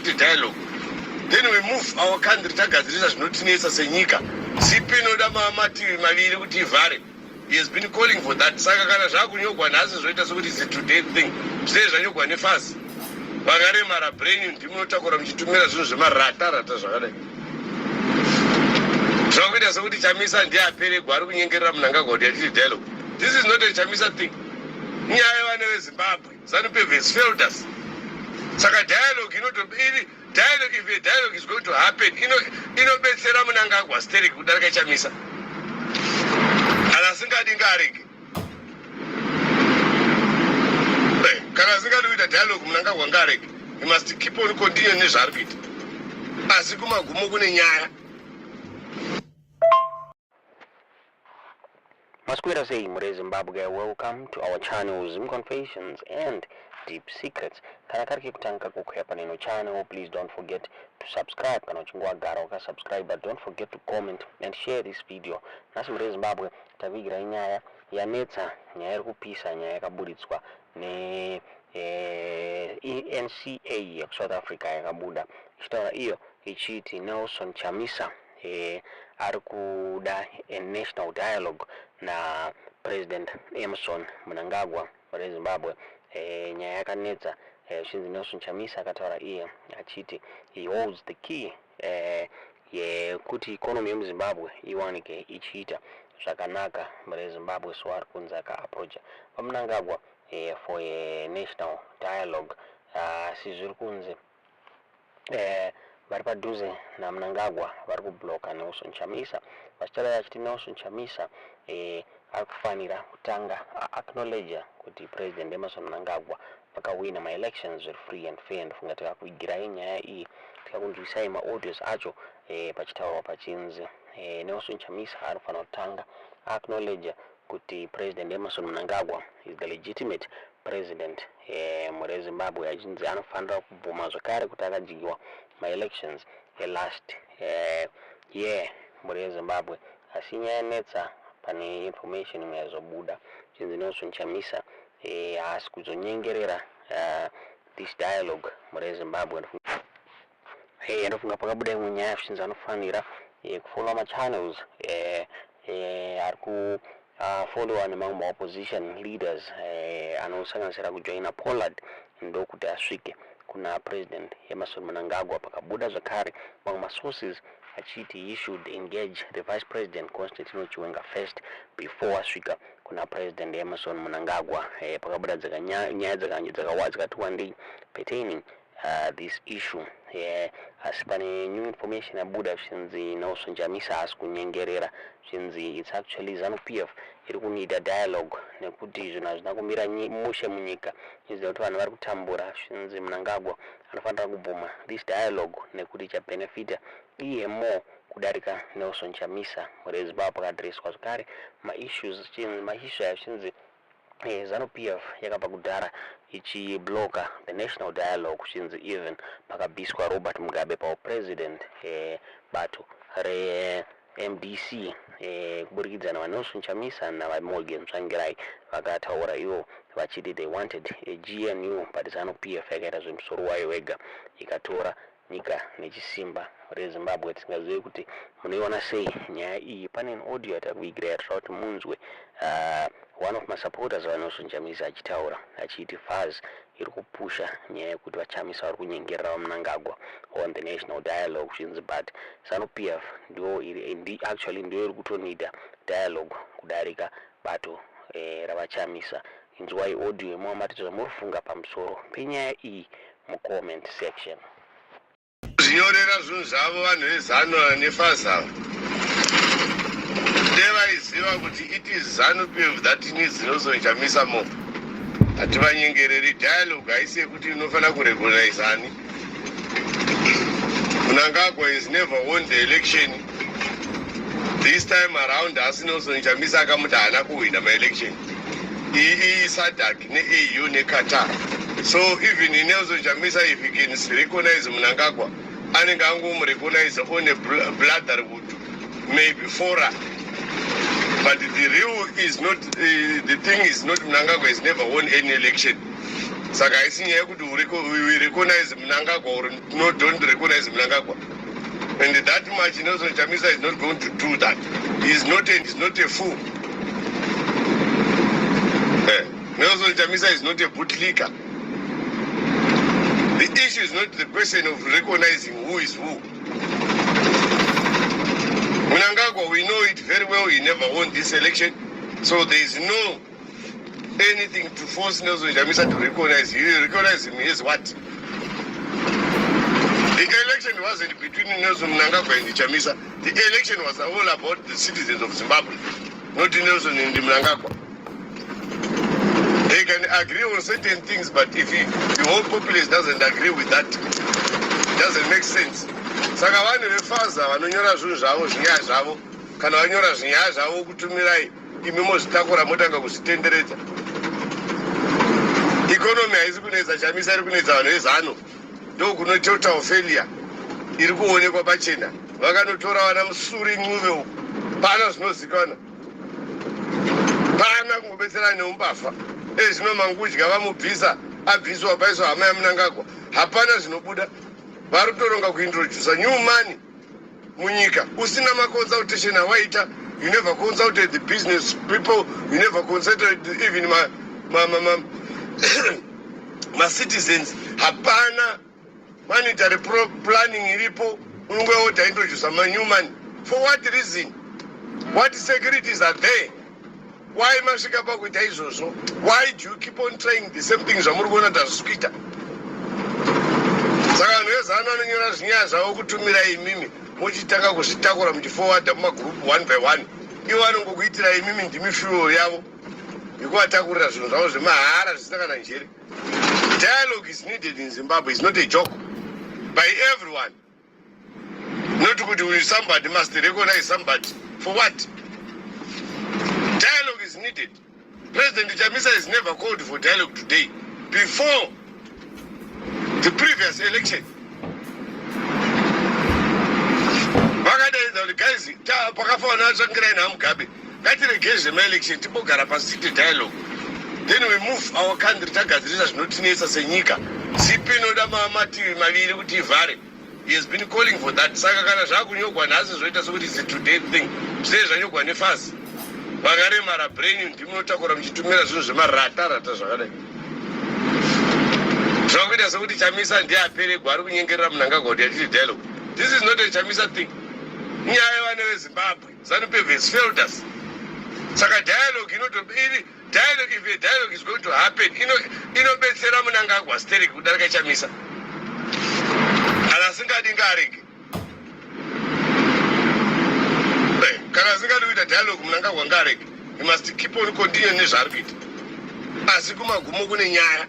tiite dialogue, then we move our country, tagadzirisa zvinotinetsa senyika. Zipi inoda mativi maviri kuti ivhare. He has been calling for that. Saka kana zvakunyogwa nhasi, zvoita sekuti is a today thing. Zvinenge zvanyogwa neFAZ. Vakaremara brain, ndimunotakura muchitumira zvinhu zvemarata rata zvakadai. Zvakuita sekuti Chamisa ndiye aperegwa, ari kunyengerera Mnangagwa kuti atiti dialogue. This is not a Chamisa thing. Nyaya yevana veZimbabwe. ZANU PF has failed us. Saka dialogue inoto iri dialogue, if a dialogue is going to happen, inobetsera Mnangagwa stereki kudarika Chamisa. Kana asingadi, ngaarege. Kana asingadi kuita dialogue, Mnangagwa ngaarege. He must keep on continue nezvaari kuita, asi kumagumo kune nyaya. Maswera sei muri Zimbabwe? Welcome to our channel, Zim Confessions and Deep Secrets. Kana kari kekutanga kukwea paneno channel, please don't forget to subscribe. Kana uchinge wagara wakasubscribe, but don't forget to comment and share this video. Nhasi muri Zimbabwe tavigira nyaya yanetsa, nyaya iri kupisa, nyaya yakaburitswa ne NCA yekuSouth Africa, yakabuda ichitaura iyo ichiti Nelson Chamisa ari kuda a national dialogue na President Emmerson Mnangagwa reZimbabwe. Nyaya yakanetsa, zvichinzi Nelson Chamisa akataura iye achiti he holds the key yekuti economy yemuZimbabwe iwanike ichiita zvakanaka mureZimbabwe. So ari kunzi akaapproacha vaMnangagwa for a national dialogue, asi zviri kunzi vari padhuze naMnangagwa vari kubloka Nelson Chamisa, vachitaura vachiti Nelson Chamisa ari kufanira kutanga aacknowledge kuti President Emmerson Mnangagwa vakawina maelections zviri free and fair. Ndofunga tikakuigirai nyaya iyi, tikakunzwisai maaudios acho, pachitaurwa pachinzi Nelson Chamisa anofanira kutanga acknowledge kuti President Emmerson Mnangagwa is the legitimate president mure Zimbabwe, achinzi anofanira kubvuma zvakare kuti akadyiwa maelections elast year mure Zimbabwe. Asi nyaya yanetsa, pane information imwe yazobuda chinzi Nelson Chamisa haasi kuzonyengerera this dialogue mure Zimbabwe. Hey, ndofunga pakabuda imwe nyaya zvichinzi anofanira kufollowa machannels ari kufollowa nemamwe maopposition leaders anosanganisira kujoina Polad, ndokuti asvike kuna President Emmerson Mnangagwa. Pakabuda zvakare mamwe masources achiti he should engage the Vice President Constantino Chiwenga first before asvika kuna President Emmerson Mnangagwa. Pakabuda nyaya dzakati wandei pertaining this issue, asi pane new information yabuda zvichinzi Nelson Chamisa haasi kunyengerera, zvinzi it's actually ZANU PF iri kunida dialogue nekuti zvinhu hazvina kumira mushe munyika, zvinzi nekuti vanhu vari kutambura. Zvinzi Mnangagwa anofanira kubvuma this dialogue nekuti ichabenefita iye more kudarika Nelson Chamisa mureZimbabwe. Pakadhireswa zvakare maissues, maissue aya zvichinzi ZANU PF yakabva kudhara ichibloka the national dialogue, kuchinzi even pakabviswa Robert Mugabe paupresident, bato reMDC kuburikidza naVaNelson Chamisa naVaMorgan Tsvangirai vakataura ivo vachiti they wanted a GNU, but ZANU PF yakaita zvemusoro wayo wega, ikatora nyika nechisimba reZimbabwe. Tisingazivi kuti munoiona sei nyaya iyi. Pane audio yatakuigira yatoda kuti munzwe one of masupporters vaNelson Chamisa achitaura achiti FAZ iri kupusha nyaya yekuti vaChamisa vari kunyengerera vaMnangagwa on the national dialogue, zvinzi but ZANU PF ndio iri actually ndio iri kutonida dialogue kudarika bato ravaChamisa. Inzwai audio yemuamatidzo zvamuri pamusoro penyaya iyi mucomment section. Zvinyorera zvinhu zvavo vanhu veZANU neFAZ ava. Devaiziva kuti it is ZANU PF that needs Nelson Chamisa more. Hativanyengereri. Dialogue haisi yekuti inofanira kurecognize ani. Mnangagwa has never won the election. This time around, asi Nelson Chamisa akamuti haana kuhwina maelection. Iyi SADC neAU neQatar. So even Nelson Chamisa, if he can recognize Mnangagwa, anenge angomurecognize on a brotherhood, maybe fora, but the real is not the thing is not Mnangagwa has never won any election. Saka haisi nyaya yekuti we recognize Mnangagwa or no, don't recognize Mnangagwa. And that much Nelson Chamisa is not going to do that. He is not, and is not a fool. Nelson Chamisa is not a bootlicker. The issue is not the question of recognizing who is who. Mnangagwa, we know it very well, he never won this election. So there is no anything to force Nelson Chamisa to recognize. You recognize him as what? The election wasn't between Nelson Mnangagwa and Chamisa. The election was all about the citizens of Zimbabwe, not Nelson and Mnangagwa. They can agree on certain things, but if the whole populace doesn't agree with that, it doesn't make sense. Saka vanhu vefaza vanonyora zvinhu zvavo, zvinyaya zvavo, kana vanyora zvinyaya zvavo kutumirai, imi mozvitakura motanga kuzvitenderedza. Economy haisi kunetsa Chamisa, iri kunetsa vanhu veZANU. Ndokuno total failure iri kuonekwa pachena. Vakanotora vana Musuri Ncube uku, pana zvinozikanwa, pana kungobetserana neumbavha. Ezvino Mangudya vamubvisa, abviswa paiswa hama yaMnangagwa, hapana zvinobuda. Vari kutoronga kuintrodusa new money munyika usina maconsultation awaita. You never consulted the business people, you never consulted even macitizens. Hapana monetary planning iripo. Unongouya introduce manew money for what reason? What securities are there? Why masvika pakuita izvozvo? Why do you keep on trying the same thing zvamuri kuona kuti hazvisi kuita? Saka vanhu veZANU vanonyora zvinyaya zvavo kutumira, imimi muchitanga kuzvitakura muchiforwarda mumagroup one by one. Ivo vanongokuitira imimi, ndimi fuel yavo yekuvatakurira zvinhu zvavo zvemahara zvisina kana njere. Dialogue is needed in Zimbabwe. Is not a joke by everyone, not kuti somebody must recognize somebody for what. Dialogue is needed. President Chamisa has never called for dialogue today. Before the previous election vakadaidza kuti, "Guys, pakafanana Tsvangirai naMugabe, ngatiregei zvemaelection, timbogara pasi tiite dialogue, then we move our country, tagadzirisa zvinotinetsa senyika." Zipi inoda mativi maviri kuti ivhare. He has been calling for that. Saka kana zvakunyogwa nhasi zvoita sekuti is a today thing. Zvinenge zvanyogwa neFAZ vakaremara brain. Ndimunotakura muchitumira zvinhu zvemarata rata zvakadai, zvakuita sekuti Chamisa ndiye aperegwa, ari kunyengerera Mnangagwa kuti atiti dialogue. This is not a Chamisa thing. Nyaya yevana veZimbabwe, ZANU PF has failed us. Saka dialogue inoto iri dialogue, if a dialogue is going to happen, inobetsera Mnangagwa stereki kudarika Chamisa. Kana asingadi ngaarege. Kana asingadi kuita dialogue Mnangagwa ngaarege. He must keep on continue nezvaari kuita, asi kumagumo kune nyaya.